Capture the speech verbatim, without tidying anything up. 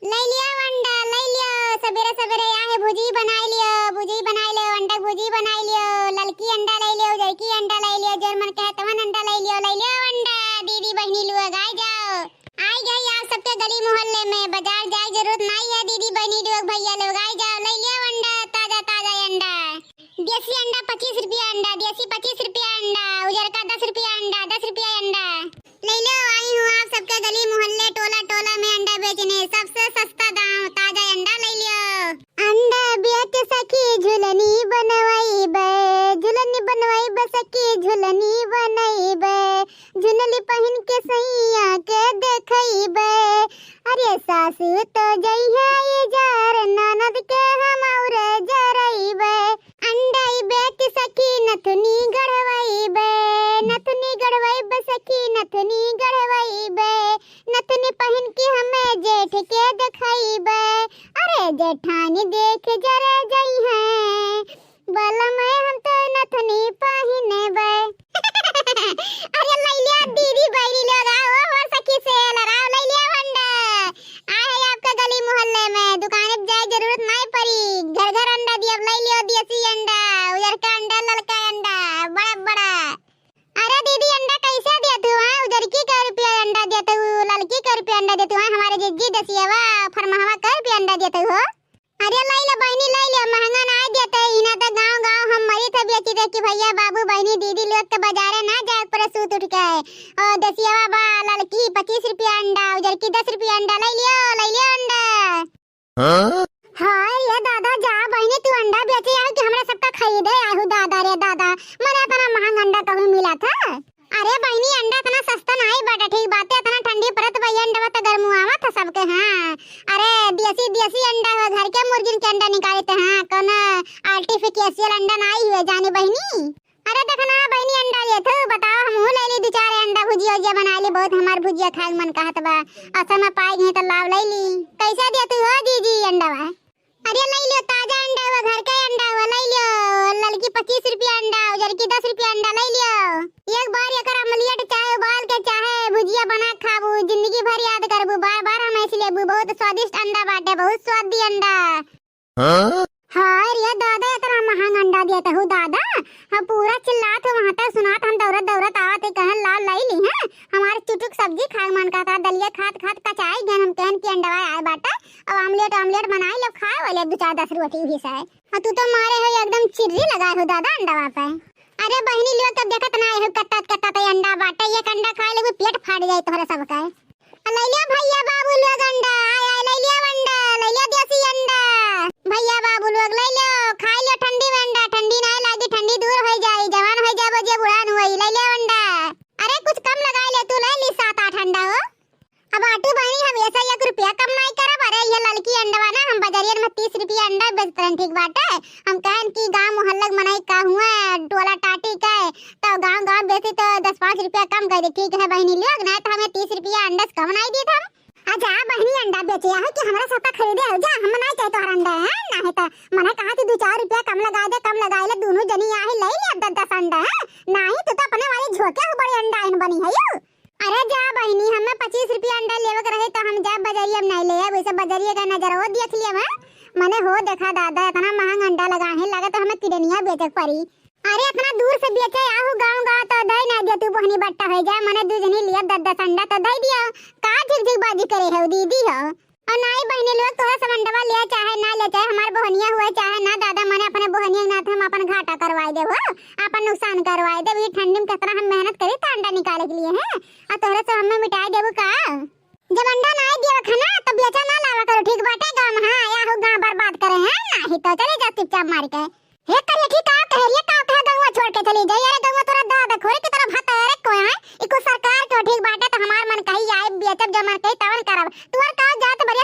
लइ लियो अंडा, लइ लियो। सबेरे सबेरे आहे भुजी बनाइ लियो, भुजी बनाइ लियो, अंडा भुजी बनाइ लियो। ललकी अंडा लइ लियो, उजरकी अंडा लइ लियो, जौन मन कहे तवन अंडा लइ लियो, लइ लियो अंडा। दीदी बहिनी लोग आइ जाओ, आइ गई आप सबके गली मोहल्ले में। बाजार जाए जरूरत नाहीं है दीदी बहिनी लोग, भैया लोग आइ जाओ, लइ लियो अंडा, ताजा ताजा अंडा। देसी अंडा पच्चीस रुपया अंडा, देसी पच्चीस रुपया अंडा, उजरका दस रुपया अंडा, दस रुपया अंडा। लइ लो, आई हूँ आप सबके गली मोहल्ले, टोला टोला में अंडा बेचने, सबसे सस्ता दाम, ताजा अंडा लइ लियो। अंडा बेच सखी झुलनी बनवाइबे, झुलनी बनवाइबे सखी, झुलनी बनइबे, झुलनी पहिन के सैया के देखइबे। अरे सासु तो जइहे इजार, ननद के हम और जरइबे। अंडा बेच सखी नथुनी गढ़वइबे, नथुनी गढ़वइबे सखी, नथुनी गढ़वइबे। नथुनी पहिन के हमें जेठ के देखइबे। अरे जेठानी देख जरे जइहे, बलम हम तो नथुनी पहिनबे। अरे लइ लियो दीदी बहिनी लोग, आओ हमार सखी से लड़ाओ, लइ लियो अंडा। आए है आपका गली मोहल्ले में, दुकान पे जाए जरूरत नाहीं पड़ी, घर घर अंडा दिया, लइ लियो देसी अंडा, उजरका अंडा, ललका अंडा, बड़ा बड़ा। अरे दीदी अंडा कैसे दिया तू, हाँ? उजरकी कै रुपया अंडा दिया तू, ललकी कै रुपया अंडा दिया तू, हाँ? हमारे जिज्जी दसियावा फरमहवा कै रुपया अंडा दिया तू हो? अरे लइ लो बहिनी, लइ लो, महंगा नाहीं देते, इना तो गाँव गाँव हम मरी थे बेची थे कि भैया बाबू बहिनी दीदी लोग के बाजारे ना जाए पड़े सूत उठ के। ओ देसियावा बा ललकी पच्चीस रुपया अंडा, उजरकी दस रुपया अंडा, लइ लियो, लइ लियो अंडा। हाँ? हाय रे दादा, जा बहिनी तू अंडा बेचे आओ कि हमरा सबका खरीदे आहू दादा रे दादा, मने इतना महंग अंडा कहूँ मिला था? अरे बहिनी, अंडा इतना सस्ता नाहीं बाटे, ठीक बाटे, इतना ठंडी पड़त बा, ये अंडवा त गरमुआवा था सबके। हाँ, अरे देसी, देसी अंडा हुए, घर के मुर्गिन के अंडा निकाले थे। हाँ, कौनो artificial अंडा नाहीं हुए जाने बहिनी। अरे देखना बहिनी, अंडा लेत हूँ, बताओ, हमहू लइ ली दू चार अंडा, भुजिया उजिया बनाइ ली, बहुत हमार भुजिया खाए मन कहत बा, असम पाइ गई तो लाव लइ ली। कैसे देत हो दीदी अंडवा? अरे लइ लियो, ताजा अंडा हुआ, घर का अंडा हुआ, लइ लियो। ललकी पच्चीस रुपया अंडा, उजरकी दस रुपया अंडा, लइ लियो। एक बार एकर omelette चाहे उबाल के चाहे भुजिया बना के खाबू, जिंदगी भर याद करबू, बार बार हम ऐसी लेबू, बहुत स्वादिष्ट अंडा बाटे, बहुत स्वादी अंडा। हाँ? हाँ रे दादा, इतना महंग अंडा देत हो दादा, हम पूरा चिल्लात हो वहाँ तक सुनात, हम दौड़त दौड़त आवत है, कहन लाव लइ ली, हाँ? हमार चुटुक सब्जी खाए मन कहत, दलिया खात खात कचाइ गए, हम कहन कि अंडवा आए बाटे, अब omelette omelette बनाइ लेब, खाए वाले दू चार दस रोटी भी से। आ तू तो मारे हो एकदम चिर्री लगाए हो दादा अंडवा पे। अरे बहिनी लोग, तब देखत ना हो कत्ता कत्ता तो अंडा बाटे, एक अंडा खाए लेबू पेट फाट जाए तोहरे सबके। आ लइ लियो भैया बाबू लोग अंडा, आय आय लइ लियो अंडा, लइ लियो देसी अंडा। भैया बाबू लोग लइ लियो, खाइ लियो ठंडी में अंडा, ठंडी नाहीं लागी, ठंडी दूर होइ जाई, जवान होइ जाबो जे बुढ़ान होई, लइ लियो अंडा। अरे कुछ कम लगाइ ले तू, लइ ली सात आठ अंडा हो। अब आटू बहिनी, हम ऐसा एक रुपया कम नाहीं करब। अरे ये ललकी अंडवा ना, हम बजरियन में तीस रुपया अंडा बेचत रहन, ठीक बाटे। हम कहन कि गाँव मोहल्ला के मनई का हुआ, टोला टाटी के, तो गाँव गाँव बेची तो दस पाँच रुपया कम कर दे, ठीक है बहिनी लोग, नाहीं तो हमें तीस रुपया अंडा से कम नाहीं दीत हम। अच्छा बहिनी, अंडा बेचे आहो कि हमरा सबका खरीदे हो जा, हम नाहीं चाहे तोहर अंडा है, नाहीं तो मने कहा कि दू चार रुपया कम लगाइ दे, कम लगाइ ले, दोनों जनी आही लइ ले अब दस दस अंडा है, नाहीं तू तो अपने वाली झोंके हो, बड़े अंडा आइन बनी है यू। अरे जा बहिनी, हमें पच्चीस रुपया अंडा लेवे के रहे तो हम जा बजरिया में नाहीं ले, अब ऐसे बजरिया का नजर हो देख लिया मैं, मने हो देखा दादा, इतना महंग अंडा लगा है, लगा तो हमें किडनिया बेचे के पड़ी। अरे इतना दूर से बेचे आहू गाँव गाँव तो दे ना दिया तू, बोहनी बट्टा हो जाए, मने दू जनी लिया दस दस अंडा तो दे दिया। का झिकझिक बाजी करे हो दीदी हो? और नाहीं बहिनी लोग, तोहरा सब अंडवा ले चाहे ना ले, चाहे हमार बोहनिया हुए चाहे ना दादा, मने अपने बोहनिया के नाते हम अपन घाटा करवाए देब हो, अपन नुकसान करवाए देब। ये ठंडी में कितना हम मेहनत करी था अंडा निकाले के लिए, हैं? और तोहरा सब हमें मिटाए देबू का? जब अंडा नाहीं दिया खाना तो बेचा ना लावा करो, ठीक बाटे? गाँव में हाँ आया हो, गाँव बर्बाद करे हैं, नाहीं तो चले जाओ चुपचाप मार के। हे करिया, ठीक का कह रही है, का कहे गंगवा छोड़ के चली जाई? अरे गंगवा तोरा दादा खोरे की तरफ हाथ है, अरे कोई है? इको सरकार को ठीक बाटे तो हमार मन कही आए बेचब, जो मन कही तवन करब। तोर का जात बरिया